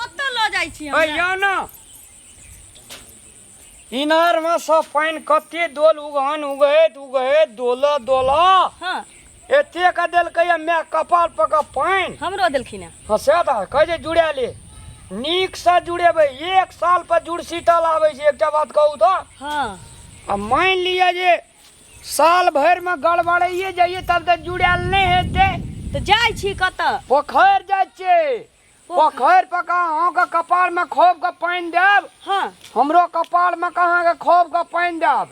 कतऽ लऽ जाइ छी ए हमरा? यौ ने इनारमे सँ पानि कते डोल उगहन उगहैत उगहैत डोल डोल हाँ एते के देलकै या माय कपार पर के पानि। हमरो देलखिन हँ। हँ से तऽ कहै छै जुड़ा ले, नीकसँ जुड़ेबै। एक साल पर जुड़ शीतल आबै छै, एकटा बात कहू तऽ। हाँ। आ मानि लिअ जे साल भरिमे गड़बड़ैये जाइए तब तऽ जुड़ायल नहि हेतै। तऽ जाइ छी कतऽ? पोखरि जाइ छियै। पोखरि पर के अहाँके कपारमे खूब के पानि देब। हाँ। हमरो कपारमे के अहाँके खूब के पानि देब।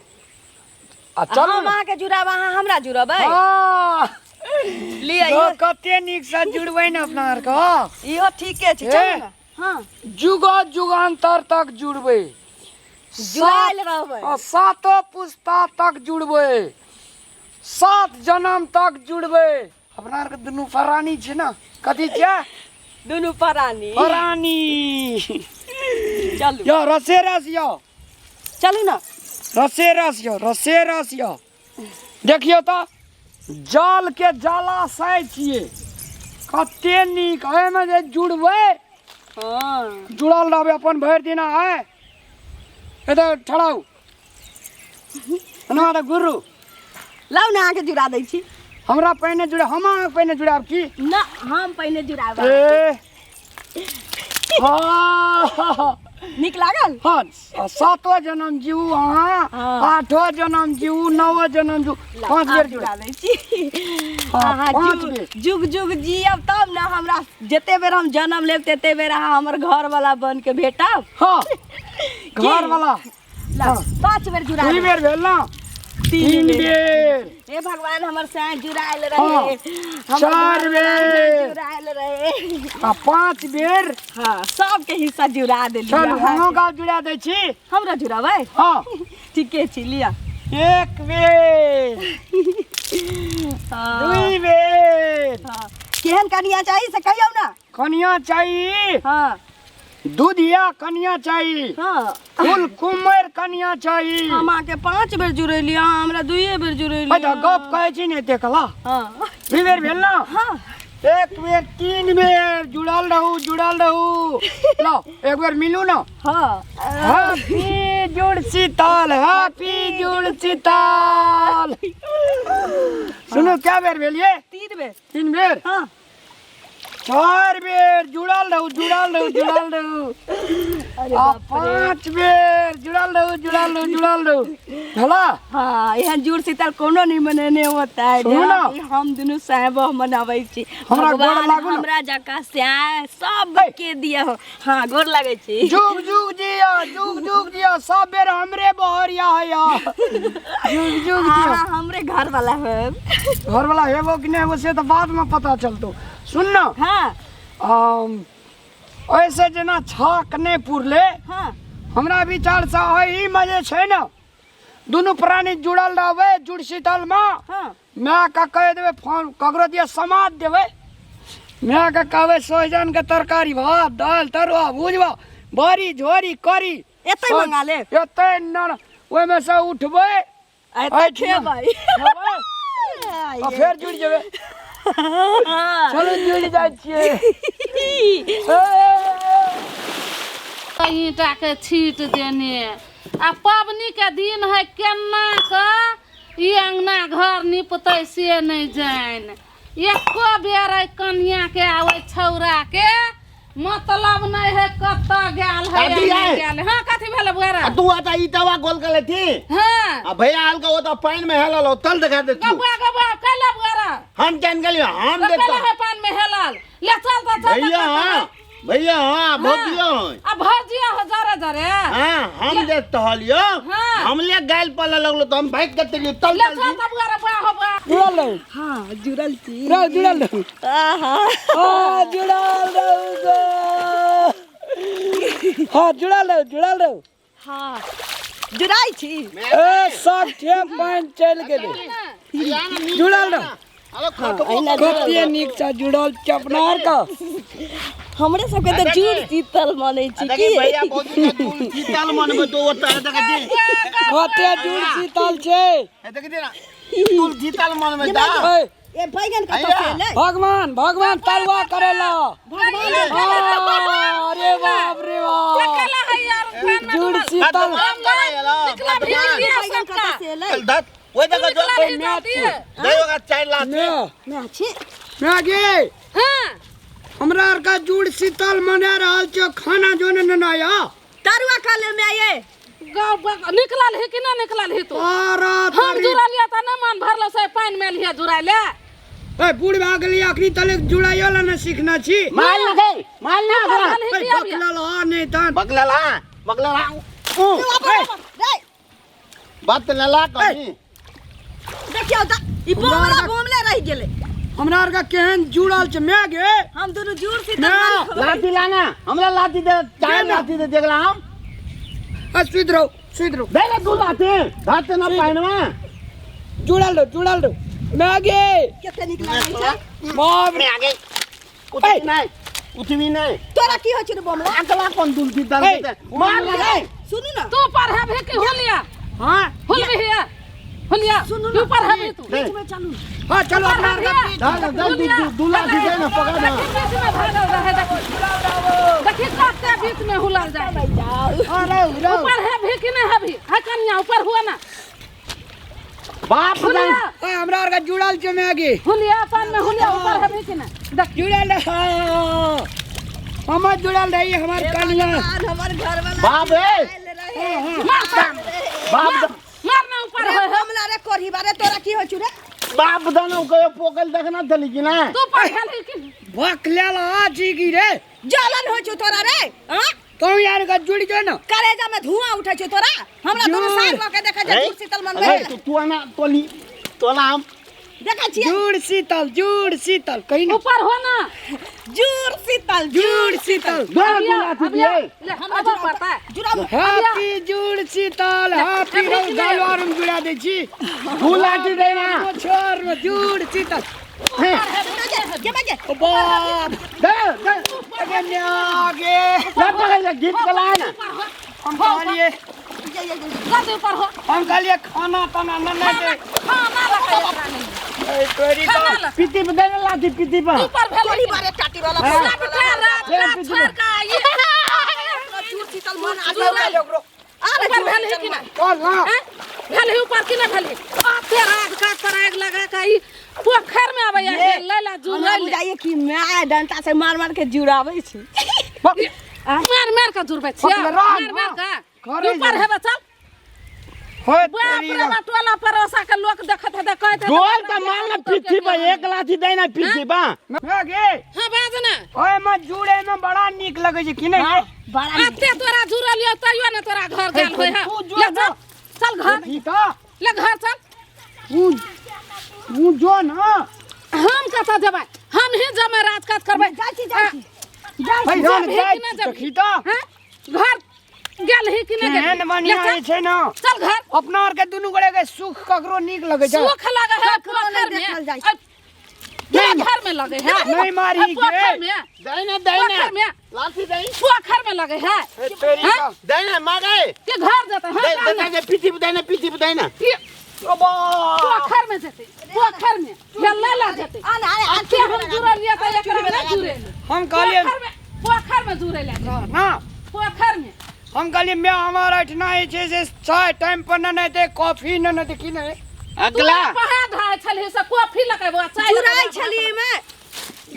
आ चलू हम ने। अहाँके जुड़ाब, अहाँ हमरा जुड़बै। हाँ। लिअ। जो इहो कते नीकसँ जुड़बै ने अपना आरके। इहो ठीके छै। ए। चलू ने। हाँ। जुगो जुगान्तर तक जुड़बै। जुड़ायल रहबै। आ सातो पुस्ता तक जुड़बै, सात जन्म तक जुड़बै। अपना आरके दुनू परानी छै ने। कथी छियै? दुनू परानी। परानी। चलू यौ रसे रस यौ। चलू ने। रसे रस यौ, रसे रस यौ। देखियौ तऽ जल के जलाशय छियै, कते नीक। एहिमे जे जुड़बै, हाँ, जुड़ल रहबै अपन भरि दिना। आय एतऽ ठड़ाउ ना तऽ गुरु। लाउ ने, अहाँके जुड़ा दै छी। हमरा पहिने जुड़ा, हम अहाँके पहिने जुड़ायब की? ना, हम पहिने जुड़ायब। ए हाँ। नीक लागल? हाँ, सातो जन्म जीवू अहाँ। हाँ। आठो जन्म जीवू, नवो जन्म जीवू। पाँच बेर आब जुड़ा जुड़ा दै छी। हाँ, अहाँ पाँच जुग बेर। जुग जुग जियब तब ने। हमरा जते बेर हम जन्म लेब तते बेर अहाँ हमर घर वाला बन के भेटब। हाँ, घर वाला। ला, 5 बेर जुड़ा तीन देब। बेर भेल ना? तीन तीन बेर। बेर। हे भगवान, हमर साँझ जुड़ायल रहे। हाँ। हमर चार घरवाला बेर। जुड़ायल रहे। आ 5 बेर। हाँ, सबके हिस्सा जुड़ा देली। चलू, अहाँके। अहूँ गाँव जुड़ा दै छी। हमरा जुड़ाबै? हाँ। ठीके छी, लिअ। 1 बेर। हाँ। 2 बेर। हाँ। केहन कनिया चाही से कहियौ ने। कनिया चाही। हाँ। दूधिया कनिया चाही। हाँ। फूल कुमर कनिया चाही। हम अहाँके 5 बेर जुड़ेली, अहाँ हमरा 2 बेर जुड़ेली। अच्छा गप कहै छी ने देखला। हाँ। 2 बेर भेल ना? हाँ। 1 बेर, 3 बेर जुड़ल रहू, जुड़ल रहू। लो एक बेर मिलू ना। हाँ। हैप्पी जुड़ शीतल, हैप्पी जुड़ शीतल। सुनू, क्या बेर भेल ये? 3 बेर। 3 बेर। हाँ। 4 बेर जुड़ल रहू, जुड़ल रहू, जुड़ल रहू। अरे आ बाप रे। 5 बेर जुड़ल रहू, जुड़ल रहू, जुड़ल रहू। भेला? हाँ, एहन जुड़ शीतल कोनो नहीं मनेने होता है। सुनू ना। कि हम दुनू साहेब मनाबै छी। हमरा गोर भगवान लागू ना। हमरा जकाँ स्याय सब के दिया हो। हाँ, गोर लागै छी। जुग जुग जिया, जुग जुग जिया। सब बेर हमरे बहरिया है या। जुग जुग जिया। हाँ, हमरे घर वाला है। घर वाला हेबो कि नहीं हेबो से तऽ बाद में पता चलतो। सुन ना। हाँ। ऐसे जेना छाक नहीं पुरले। हाँ। हमरा विचार से एहि में जे छै ने दुनू प्राणी जुड़ल रहबै जुड़ शीतल में। हाँ। माय के कहि देबै फोन ककरो दिया समाद देबै। माय के कहबै सोहजन के तरकारी भात दालि तरुआ भुजबा बड़ी झोरी करी। एतै सब मंगा लेब। एतै न, ओहिमे से उठबै आ एतै एहिठिना खेबै। खेबै। आ फेर जुड़ि जेबै। हाँ। चलू जुड़ि जाइ छियै। ईंटा के छीट देने आ पबनी के दिन है, केना के ई अंगना घर निपतै से नहीं जान। एको बेर एहि कनिया के आ ओहि छौड़ा के मतलब नहीं है कतऽ गेल है दादी या नहि आइ। गेल है। हाँ, कथी भेल बुआरा? आ तू आता ई तवा गोल कर लेती। हाँ। आ भैया आल के ओ तो पानी में हेलल हो, तल दिखा दे तू। गबुआ, गबुआ, कैला बुआरा? हम जान गेलियो, हम तो देखता। कैला है पानी में हेलल? ले चल तो, चल तो, भैया, चल तो। हाँ, भैया, हाँ, भौजियो हाँ। है। आ भौजियो हो जरे जरे। हाँ, हम देखते हलियो। हाँ। हम ले गायल पाला लगलो तो हम भाग के तेली तल ले तल चल दी। तो बुआरा, बुआ हो बुआ। जुड़ल रहू। हाँ, जुड़ल छी। रहू, जुड़ल रहू। आहा। हाँ, जुड़ल रहू गो। हाँ, जुड़ल रहू, जुड़ल रहू। हाँ, जुड़ाइ छी। ए, सब ठेम पानि चलि गेलै। जुड़ल रहू। अहिना जुड़ल कते रहू। नीक से जुड़ल छी अपना आर के। हमरे सबके तऽ जुड़ शीतल मानै छी देखी की? भैया भौजी के जुड़ शीतल मनबै तो ओतऽ देखै छी। कते जुड़ शीतल छै। ए, देखै छी ना, जुड़ शीतल मनबै तऽ। ए, ए, बैगन कतऽ भैया। से एलै? भगवान, भगवान तरुआ करेला। भगवान हाँ, अरे वाह। शीतल बदमाश करायल, निकला भी बदमाश। दिया बैगन सबका कतऽ से एलै? चल धत ओहि जगह जो निकला भी मैं जल्दी है। दे ओकरा चारि लाख मैं मैं छी मैं गे हाँ हमरा आर का जुड़ शीतल मना रहल छै खाना जो ने ननाया तरुआ खा ले मैं ये गाँव निकलल ही कि ना निकलल ही तू आरा हम तारी जुड़लियै तऽ नहि मन भरलो से पानि में लिहे जुड़ाय ले ए बूढ़ भए गेली अखनी तले जुड़ाइयो ला ने सीखना छी माल ना गई माल ना ओकरा निकलल ही ए कि अभी? बकलल हा नहीं तन बकलल हा बकलल हा ऊ, रे बात लला कहीं देखियौ तऽ ई बोमला बोमले रहि गेलै हमरा आर का केहन जुड़ल छै मैं गे हम दुनू जुड़ से ना। लाठी लाना हमरा लाठी दे चार लाठी दे देखला हम ए सुति रहो सुति रहो दे ना दू लाठी धरते ना पानिमे जुड़ल रहो जुड़ल रहो मैं गे कते नीक लागै छै बाप रे मैं आगे उठबी नहीं उठबी नहीं तोरा की होइ छै रे बोमला अगला कोन दुलती दल ए, मार लगे सुनू ना तू पर है भी कि होलिया हाँ होल भी है होलिया सुनू ना। तू पर है भी तू दे। बीच में चलू हाँ चलो अपना आर का बीच दल दल दू दू लाठी दे ना पकड़ ना देखी बीच में भागल रहे देखी देखी कते बीच में हुलल जाए जाओ हाँ रहो रहो ऊपर है भी कि नहीं है भी है कन्या ऊपर हुआ ना बाप रे हुलिया ए हमरा आर का जुड़ल छै मैं गे हुलिया पान में हुलिया ऊपर है भी कि नहीं देख जुड़ल रहो हम जुड़ल रही हमार कन्या भगवान, हमर घर वाला बाप रे आयल रहे मार बाप मार ना ऊपर रे है बोमला रे कोढ़ी बारे तोरा की होइ छौ रे बाप दनो कयो पोकल देखना चली कि ना तू पर है भी कि नहीं? बकलल हा जी की रे जलन होइ छौ तोरा रे हाँ तू यार का जुड़ जो ना करेजा में धुआं उठै छौ तोरा हमरा दुनू जुड़। साथ लऽ के देखै छै जुड़ शीतल मन अरे तू तू आना तोली तोला हम देखै छियै जुड़ शीतल जुड़ शीतल कहीं ना ऊपर हो ना जुड़ शीतल जुड़ शीतल दे ना दू लाठी अभी दिए ले हम अब पड़ता है जुड़ाबू हैप्पी जुड़ शीतल हैप्पी अभी कि नहीं? गालवार में जुड़ा दै छी दू लाठी दे ना छोर में जुड़ शीतल गे बजे ओ बाप दे दे अरे न्यागे ले पकड़ ले गीत चला ना हम कहलिए कर दे ऊपर हो हम कहलिए खाना ताना न न दे खाना लगा एकरा नहीं ए, तोरी खाना तो लगा पीती पे दे ना लाठी पीती पे ऊपर भेल कोढ़ी बारे टाटी वाला सबटा रात ले, रात पीती छोड़ के आई जुड़ शीतल मन आ जुड़। ओकरो अरे ऊपर भेल है कि ना चल ना हैं? भेल है ऊपर कि ना भेल है आते रात का पराग लगा के ई पोखर में आबै है ले ला हमरा जुड़ै ले बुझाइए कि मैं डंटा से मार मार के जुड़ाबै छी मार मार के जुड़बै छियै पकड़, मार मार के करे ऊपर जा। है बच्चा होय बाप तोरी रे बा टोला पड़ोसा के लोग देखत हेतै कहत हेतै गोल त मार ना पीठी पे एक लाठी दे ना पीठी पे मैं गे हां बाज ना ओए में जुड़े में बड़ा नीक लगे छै कि नहीं बड़ा आते तोरा जुड़ल यौ तैयो ने तोरा घर गेल होय है तू जुड़ ले ना। चल चल घर देखी तो ले घर चल तू तू जो ना हम कतऽ जेबै हम ही जमै राजकाज करबै जाइ छी जाइ छी जाइ भाई छी जान जेबही जाइ कि ना छी जेबही? देखी तो हैं? घर गेल ही कि नहि केहन गेल बढ़िया ले होइ छै ना चल घर अपना आर के दुनू गोड़े के सुख ककरो नीक लगे छै सुख लगे है ककरो नहि पोखर में देखल जाइ छै। पोखर में लगे है नहीं मारी आ, पोखर के। में दे ना दे ना पोखर में लाठी दे पोखर में लगे है ए, तोरी हैं? का दे ना मारे के घर जेतै दे हैं दे दे पीठी पे दे ना पीठी पे दे ना के ओ बाप पोखर में जेतै पोखर में हेलै ला जेतै आन आन आन के हम जुड़लियै तऽ एकरा नहि जुड़ेलै हम कहलिए पोखर में पोखर में जुड़ेलै ना पोखर में हम कहलिए मैं हमारा एठना जे छै से चाय टाइम पर न नहि कॉफी न नहि की नहि अगला पहा धाय छलही से कॉफी लगेबो चाय जुड़ाइ छलियै में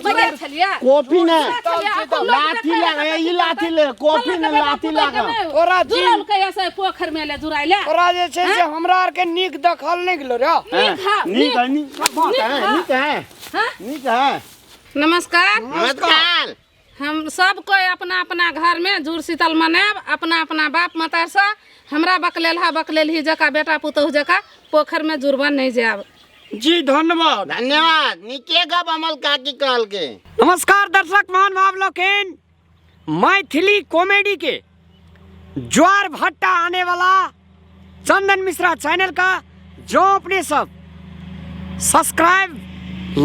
जुड़ाइ छलियै कॉफी ने छलियै लाठी लगे ई लाठी ले कॉफी ने लाठी लगे तोरा जुड़ल के से पोखर में ले जुड़ाइ ले तोरा जे छै से हमरा आर के नीक देखल नहि गेलो रे नीक है नीक है नीक है नीक है हाँ? नीक है नमस्कार नमस्कार हम सब कोई अपना अपना घर में जुड़ शीतल मनायब अपना अपना बाप मतार से हमरा बकलेलहा बकलेलही जकाँ बेटा पुतोहु जकाँ पोखर में जुड़बा नहीं जायब जी धन्यवाद धन्यवाद नीके गप अमल काकी कहल के नमस्कार दर्शक महानुभाव लोकिन मैथिली कॉमेडी के ज्वार भट्टा आने वाला चंदन मिश्रा चैनल का जो अपने सब सब्सक्राइब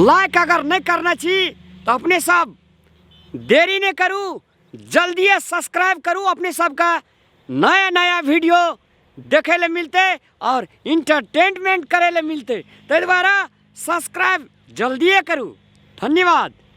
लाइक अगर नहीं करना छी तो अपने सब देरी नहीं करू जल्दी सब्सक्राइब करू अपने सबका नया नया वीडियो देखे ले मिलते और इंटरटेनमेंट करे ले मिलते ताहि द्वारा सब्सक्राइब जल्दिए करू धन्यवाद।